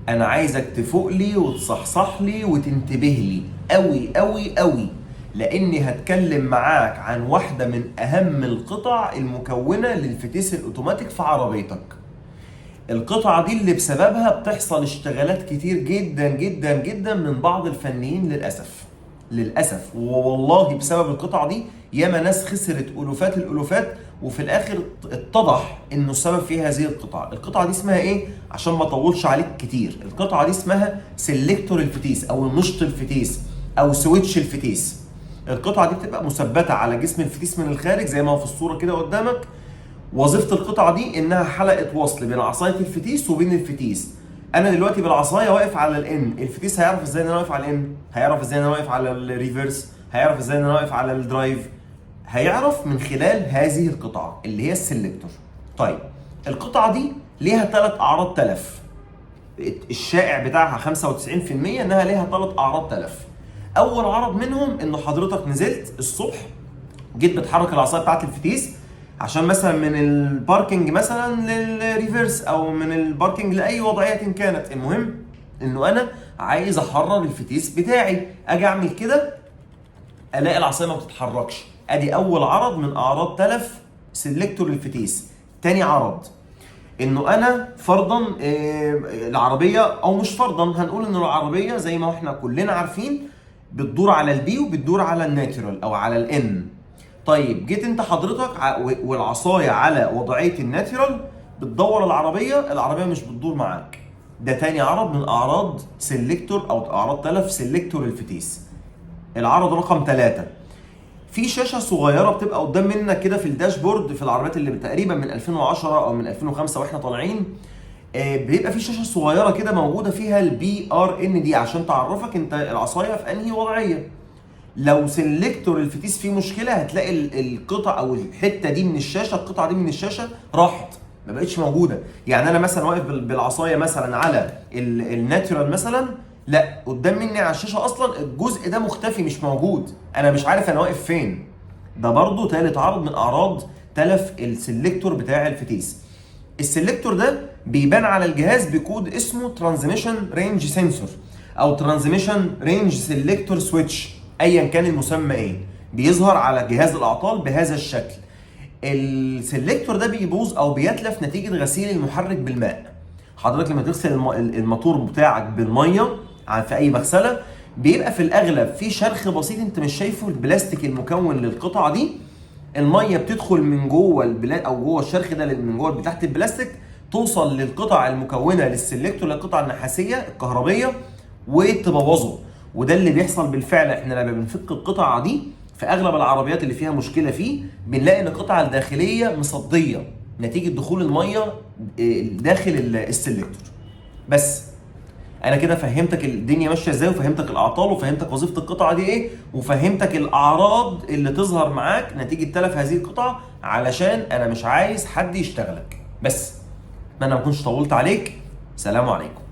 انا عايزك تفوق لي وتصحصح لي وتنتبه لي قوي قوي قوي، لاني هتكلم معاك عن واحدة من اهم القطع المكونة للفتيس الاوتوماتيك في عربيتك. القطعة دي اللي بسببها بتحصل اشتغالات كتير جدا جدا جدا من بعض الفنيين للأسف. للأسف والله بسبب القطعة دي ياما ناس خسرت ألوفات الألوفات، وفي الآخر اتضح إنه السبب في هذه القطعة. القطعة دي اسمها إيه؟ عشان ما أطولش عليك كتير، القطعة دي اسمها selector الفتيس أو مشط الفتيس أو switch الفتيس. القطعة دي بتبقى مثبتة على جسم الفتيس من الخارج زي ما هو في الصورة كده قدامك. وظيفة القطعة دي إنها حلقة وصل بين عصاية الفتيس وبين الفتيس. أنا دلوقتي بالعصاية واقف على ال N، الفتيس هيعرف إزاي إن أنا واقف على ال N؟ هيعرف إزاي إن أنا واقف على ال reverse؟ هيعرف إزاي إن أنا واقف على ال drive؟ هيعرف من خلال هذه القطعة اللي هي ال selector. طيب القطعة دي ليها 3 أعراض تلف. الشائع بتاعها 95% إنها ليها 3 أعراض تلف. أول عرض منهم إنه حضرتك نزلت الصبح جيت بتحرك العصاية بتاعت الفتيس عشان مثلا من ال parking مثلا لل reverse او من ال parking لاي وضعية كانت، المهم انه انا عايز احرر الفتيس بتاعي، اجي اعمل كده الاقي العصاية ما بتتحركش. ادي اول عرض من اعراض تلف selector الفتيس. تاني عرض انه انا فرضا العربية، او مش فرضا، هنقول انه العربية زي ما احنا كلنا عارفين بتدور على ال P وبتدور على ال neutral او على ال N. طيب جيت انت حضرتك والعصايه على وضعية ال neutral بتدور العربية، العربية مش بتدور معاك. ده تاني عرض من اعراض selector او اعراض تلف selector الفتيس. العرض رقم 3، في شاشة صغيرة بتبقى قدام منك كده في ال dashboard في العربيات اللي تقريبا من 2010 او من 2005 واحنا طالعين، بيبقى في شاشة صغيرة كده موجودة فيها ال P R N D عشان تعرفك انت العصاية في انهي وضعية. لو selector الفتيس فيه مشكلة هتلاقي القطع او الحتة دي من الشاشة، القطعة دي من الشاشة راحت، ما بقتش موجودة. يعني انا مثلا واقف بالعصايه مثلا على ال neutral مثلا، لا قدام مني على الشاشة اصلا الجزء ده مختفي مش موجود، انا مش عارف انا واقف فين. ده برضو تالت عرض من اعراض تلف ال selector بتاع الفتيس. ال selector ده بيبان على الجهاز بكود اسمه transmission range sensor او transmission range selector switch، ايا كان المسمى ايه، بيظهر على جهاز الاعطال بهذا الشكل. ال selector ده بيبوظ او بيتلف نتيجة غسيل المحرك بالماء. حضرتك لما تغسل الموتور بتاعك بالمية في اي مغسله بيبقى في الاغلب في شرخ بسيط انت مش شايفه، البلاستيك المكون للقطعه دي، المية بتدخل من جوه او جوه الشرخ ده من جوه تحت البلاستيك، توصل للقطع المكونة لل selector، للقطع النحاسيه الكهربيه، وتبوظه. وده اللي بيحصل بالفعل. احنا لما بنفك القطعة دي في اغلب العربيات اللي فيها مشكلة فيه بنلاقي ان القطعة الداخلية مصديه نتيجة دخول المية داخل ال selector. بس انا كده فهمتك الدنيا ماشية ازاي، وفهمتك الاعطال، وفهمتك وظيفة القطعة دي ايه، وفهمتك الاعراض اللي تظهر معاك نتيجة تلف هذه القطعة، علشان انا مش عايز حد يشتغلك. بس اتمنى ما اكونش طولت عليك. سلام عليكم.